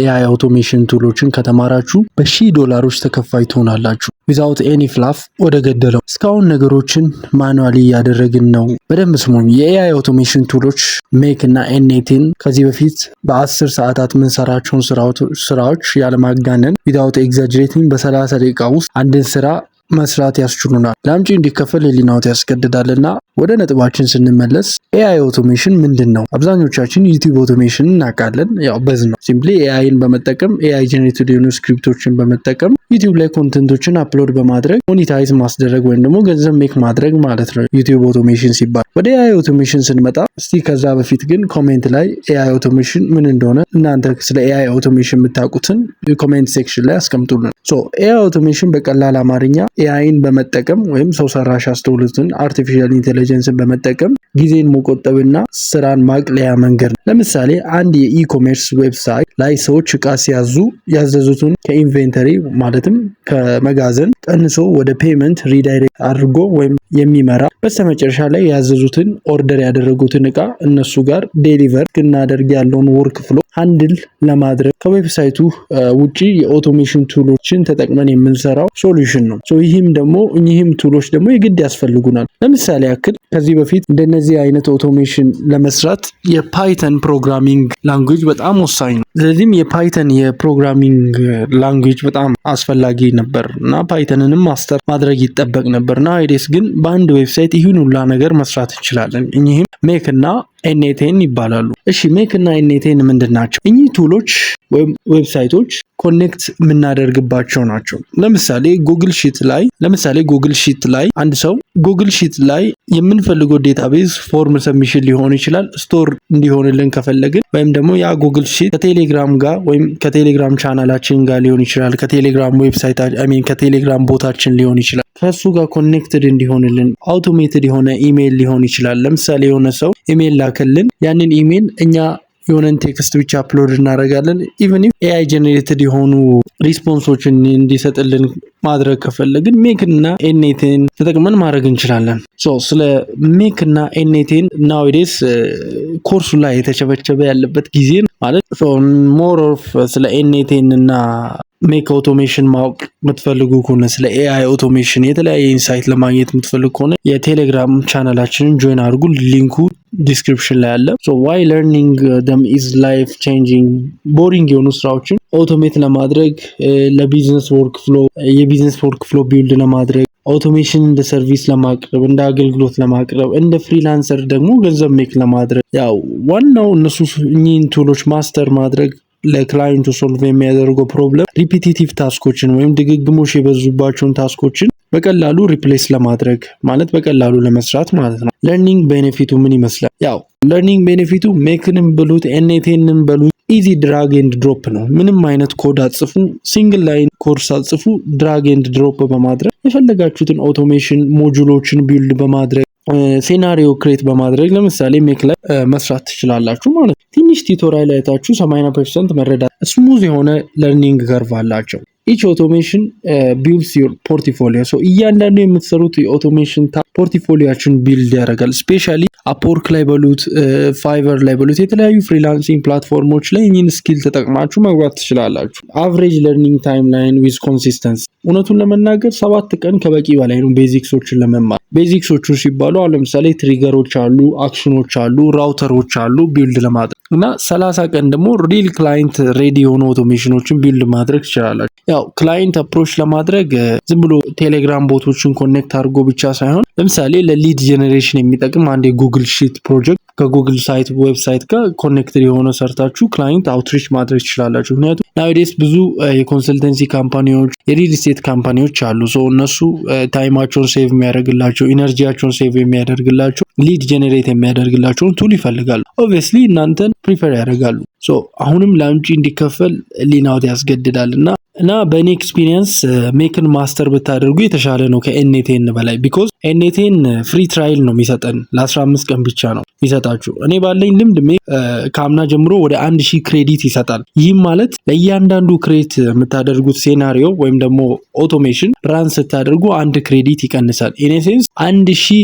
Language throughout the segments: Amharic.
AI automation tool ኦችን ከተማራችሁ በሺህ ዶላሮች ተከፋይ ትሆናላችሁ። Without any fluff ወደ ገደለው። እስካሁን ነገሮችን manually እያደረግን ነው። በደንብ ስሙኝ። የ AI automation tool ኦች Make እና n8n ከዚህ በፊት በ10 ሰዓታት የምንሰራቸውን ስራዎች ያለማጋነን፣ without exaggerating፣ በ30 ደቂቃ ውስጥ አንድን ስራ መስራት ያስችሉናል። ለአምጪ እንዲከፈል ህሊናዎት ያስገድዳልና ወደ ነጥባችን ስንመለስ AI automation ምንድን ነው? አብዛኞቻችን YouTube automation እናውቃለን። ያው በዝ ነው። Simply AI ን በመጠቀም፣ AI generated የሆኑ script ኦችን በመጠቀም YouTube ላይ content ኦችን upload በማድረግ monetize ማስደረግ ወይም ደግሞ ገንዘብ make ማድረግ ማለት ነው YouTube automation ሲባል። ወደ AI automation ስንመጣ፣ እስቲ ከዛ በፊት ግን comment ላይ AI automation ምን እንደሆነ፣ እናንተ ስለ AI automation የምታውቁትን comment section ላይ አስቀምጡልን። So AI automation በቀላል አማርኛ AI ን በመጠቀም ወይም ሰው ሰራሽ አስተውሎትን፣ artificial intelligence ን በመጠቀም ጊዜን መቆጠብና ስራን ማቅለያ መንገድ ነው። ለምሳሌ አንድ የ e-commerce website ላይ ሰዎች እቃ ሲያዙ ያዘዙትን ከ inventory ማለትም ከመጋዘን ቀንሶ ወደ payment redirect አድርጎ ወይም የሚመራ፣ በስተመጨረሻ ላይ ያዘዙትን፣ order ያደረጉትን እቃ እነሱ ጋር deliver እስክናደርግ ያለውን workflow handle ለማድረግ ከ website ኡ ውጪ የ automation tool ኦችን ተጠቅመን የምንሰራው solution ነው። ይህም ደግሞ እኚህም tool ኦች ደግሞ የግድ ያስፈልጉናል። ለምሳሌ ያክል ከዚህ በፊት እንደነዚህ አይነት automation ለመስራት የ Python programming language በጣም ወሳኝ ነው። ስለዚህም የ Python የ programming language በጣም አስፈላጊ ነበር እና Python ንም master ማድረግ ይጠበቅ ነበር። Nowadays ግን በአንድ website ይህን ሁላ ነገር መስራት እንችላለን። እኚህም Make እና n8n ይባላሉ። እሺ፣ Make እና n8n ምንድን ናቸው? እኚህ tool ኦች ወይም website ኦች connect የምናደርግባቸው ናቸው። ለምሳሌ Google Sheet ላይ አንድ ሰው Google Sheet ላይ የምንፈልገው database form submission ሊሆን ይችላል፣ store እንዲሆንልን ከፈለግን ወይም ደግሞ ያ Google Sheet ከቴሌግራም ጋር ወይም ከቴሌግራም ቻናላችን ጋር ሊሆን ይችላል፣ ከቴሌግራም website፣ I mean ከቴሌግራም bot ኣችን ሊሆን ይችላል፣ ከእሱ ጋር connected እንዲሆንልን automated የሆነ ኢሜይል ሊሆን ይችላል። ለምሳሌ የሆነ ሰው ኢሜይል ላከልን፣ ያንን ኢሜይል እኛ የሆነን text ብቻ upload እናደርጋለን። Even AI generated የሆኑ response ኦችን እንዲሰጥልን ማድረግ ከፈለግን Make እና n8n ተጠቅመን ማድረግ እንችላለን። ስለ Make እና n8n nowadays ኮርሱ ላይ የተቸበቸበ ያለበት ጊዜ ማለት more of ስለ n8n እና Make automation ማወቅ የምትፈልጉ ከሆነ፣ ስለ AI automation የተለያየ insight ለማግኘት የምትፈልጉ ከሆነ የቴሌግራም channel ኣችንን join አድርጉ። Link ኡ description ላይ አለ። Why learning them is life changing? Boring የሆኑ ስራዎችን automate ለማድረግ፣ ለ business workflow፣ የ business workflow build ለማድረግ፣ automation እንደ service ለማቅረብ፣ እንደ አገልግሎት ለማቅረብ፣ እንደ freelancer ደግሞ ገንዘብ make ለማድረግ፣ ያው ዋናው እነሱ እኚህን tool ኦች master ማድረግ ለ client ኡ solve የሚያደርገው problem repetitive task ኦችን ወይም ድግግሞሽ የበዙባቸውን task ኦችን በቀላሉ replace ለማድረግ፣ ማለት በቀላሉ ለመስራት ማለት ነው። Learning benefit ኡ ምን ይመስላል? ያው learning benefit ኡ Make ንም በሉት n8n ንም በሉት easy drag and drop ነው። ምንም አይነት ኮድ አጽፉ፣ single line code ሳትጽፉ drag and drop በማድረግ የፈለጋችሁትን automation module ኦችን build በማድረግ፣ scenario create በማድረግ ለምሳሌ Make ላይ መስራት ትችላላችሁ ማለት ነው። ትንሽ tutorial አይታችሁ 80% መረዳት፣ smooth የሆነ learning curve አላቸው። Each automation builds your portfolio። እያንዳንዱ የምትሰሩት የ automation portfolio ኣችሁን build ያደርጋል። Specially Upwork ላይ በሉት፣ Fiverr ላይ በሉት፣ የተለያዩ freelancing platform ኦች ላይ ይህን skill ተጠቅማችሁ መግባት ትችላላችሁ። Average learning timeline with consistency፣ እውነቱን ለመናገር 7 ቀን ከበቂ በላይ ነው basics ኦችን ለመማር። Basics ኦቹ ሲባሉ አሁን ለምሳሌ trigger ኦች አሉ፣ action ኦች አሉ፣ router ኦች አሉ build ለማድረግ እና 30 ቀን ደግሞ real client ready የሆኑ automation ኦችን build ማድረግ ትችላላችሁ። ያው client approach ለማድረግ ዝም ብሎ ቴሌግራም bot ኦችን connect አድርጎ ብቻ ሳይሆን ለምሳሌ ለ lead generation የሚጠቅም አንድ የ Google Sheet project ከ Google site website ጋር connected የሆነ ሰርታችሁ client outreach ማድረግ ትችላላችሁ። ምክንያቱም nowadays ብዙ የ consultancy company ዎች፣ የ real estate company ዎች አሉ። እነሱ time ኣቸውን save የሚያደርግላቸው፣ energy ያቸውን save የሚያደርግላቸው፣ lead generate የሚያደርግላቸውን tool ይፈልጋሉ። Obviously እናንተን prefer ያደርጋሉ። አሁንም ለአምጪ እንዲከፈል ህሊናዎት ያስገድዳል እና በእኔ experience Make ን master ብታደርጉ የተሻለ ነው ከ n8n በላይ፣ because n8n free trial ነው የሚሰጠን፣ ለ15 ቀን ብቻ ነው የሚሰጣችሁ። እኔ ባለኝ ልምድ Make ከአምና ጀምሮ ወደ 1000 credit ይሰጣል። ይህም ማለት ለእያንዳንዱ create የምታደርጉት scenario ወይም ደግሞ automation run ስታደርጉ አንድ credit ይቀንሳል። In a sense 1000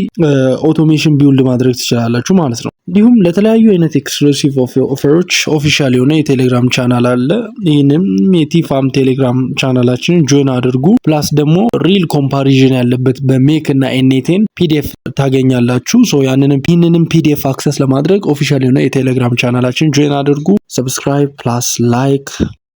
automation build ማድረግ ትችላላችሁ ማለት ነው። እንዲሁም ለተለያዩ አይነት exclusive offer ኦች official የሆነ የቴሌግራም ቻናል አለ። ይህንም የቲፋም ቴሌግራም channel ኣችንን join አድርጉ። Plus ደግሞ real comparison ያለበት በ Make እና n8n PDF ታገኛላችሁ። So ያንንም ይህንንም PDF access ለማድረግ official የሆነ የቴሌግራም channel ኣችን join አድርጉ። Subscribe plus like.